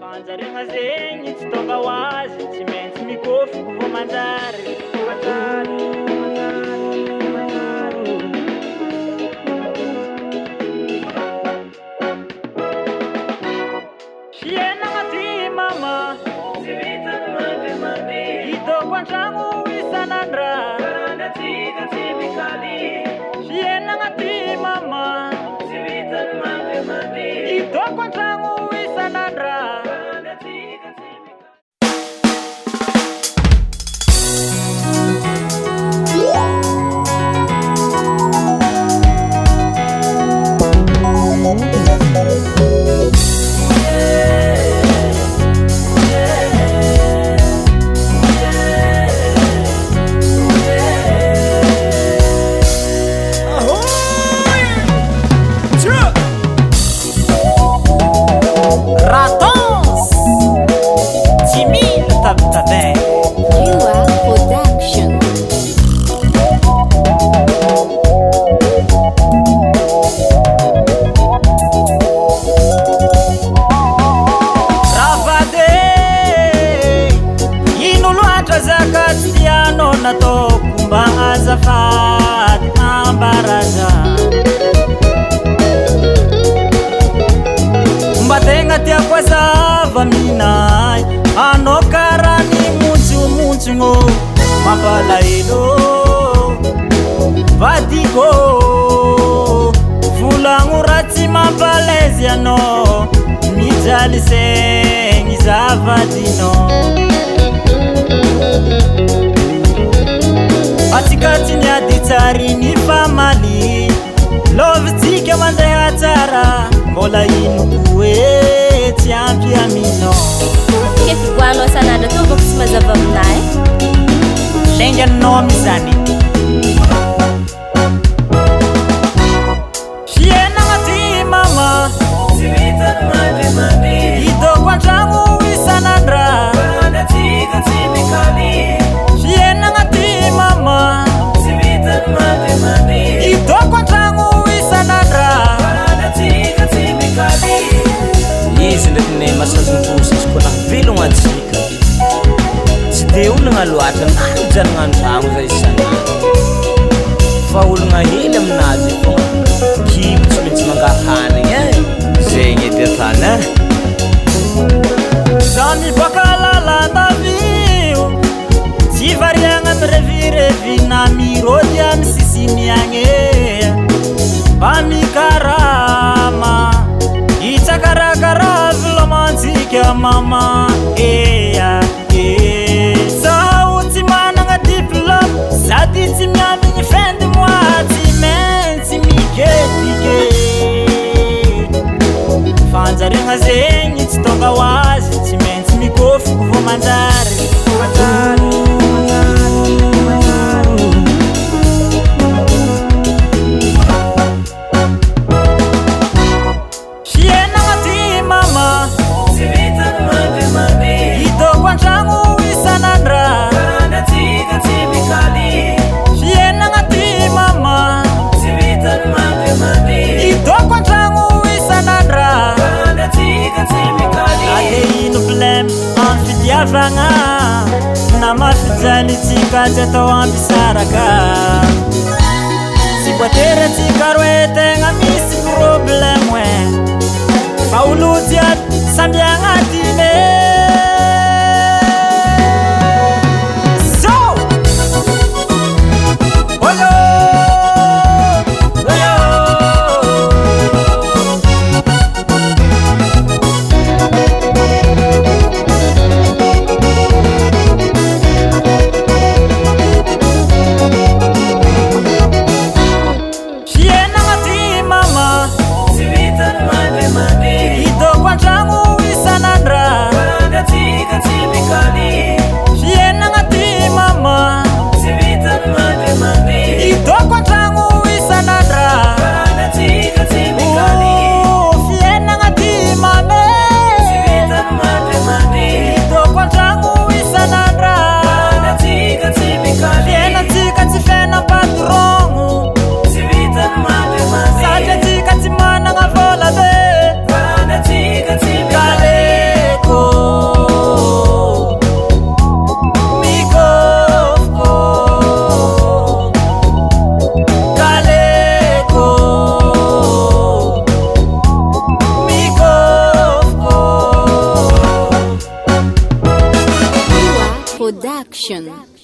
Fanjariagna zegny tsy tonga ho azy, tsy maintsy mikôfoko vao manjary. Fiainagna ty mama, tsy vitan'ny mandrimandry. Hitako an-tragno isan'andra, karaha tsy mikaly. Fiainagna ty mama, tsy vitan'ny mandrimandry. Hitako an-tragno isan'andra, karaha tsy mikaly. Ratons Jimmy le tabtabin. Yua Production. Ravade Ino loatra zaka tsy tianao nataoko mba azafady ambaraza. Mba tegna tiako azava aminay anao karaha ny montsomontsogno mampalahelo vadiko volagno ratsy mampalaizy anao mijaly segny zavadinao. Atsika tsy niady tsary ny famaly lôvintsika mandeha tsara mbola ino koe tsy ampy aminao. Ke fiboahanao isan'andro atao bôko tsy mazava aminahy e. Lainganao amizany. Fiainagna ty mama, tsy vitan'ny mandrimandry. Hitako an-tragno isan'andra, karaha tsy mikaly. Fiainagna ty mama, tsy vitan'ny mandrimandry. Hitako an-tragno isan'andra, karaha tsy mikaly. Izy ndraiky ne masazon-trosa izy koa nahavelogna antsika. Tsy de olagna loatra na mijanogna an-tragno zay isan'andro. Fa olagna hely aminazy fogna kibo tsy maintsy mangahanigny e. Zegny edy atany e. Za miboaka lalandavio, tsy variagna mirevirevy na mirôdy amy sisiny agny e. Mba mikarama, hitsakarakara vilomantsika mama ea e. Zaho tsy managna diplôme, sady tsy miambigny fin de mois, tsy maintsy miketike. Fanjariagna zegny tsy tonga ho azy, tsy maintsy mikôfoko vao manjary. Fiainagna ty mama, tsy vitan'ny mandrimandry. Hitako an-tragno isan'andra, karaha tsy mikaly. Fiainagna ty mama, tsy vitan'ny mandrimandry. Hitako an-tragno isan'andra, karaha tsy mikaly. Na de ino blème amy fitiavagna, na mafijaly tsika tsy atao ampisaraka. Tsy voatery antsika roe tegna misy problème e, fa olo jiaby samby agnatiny e. So! Oyo! Oyo! Production.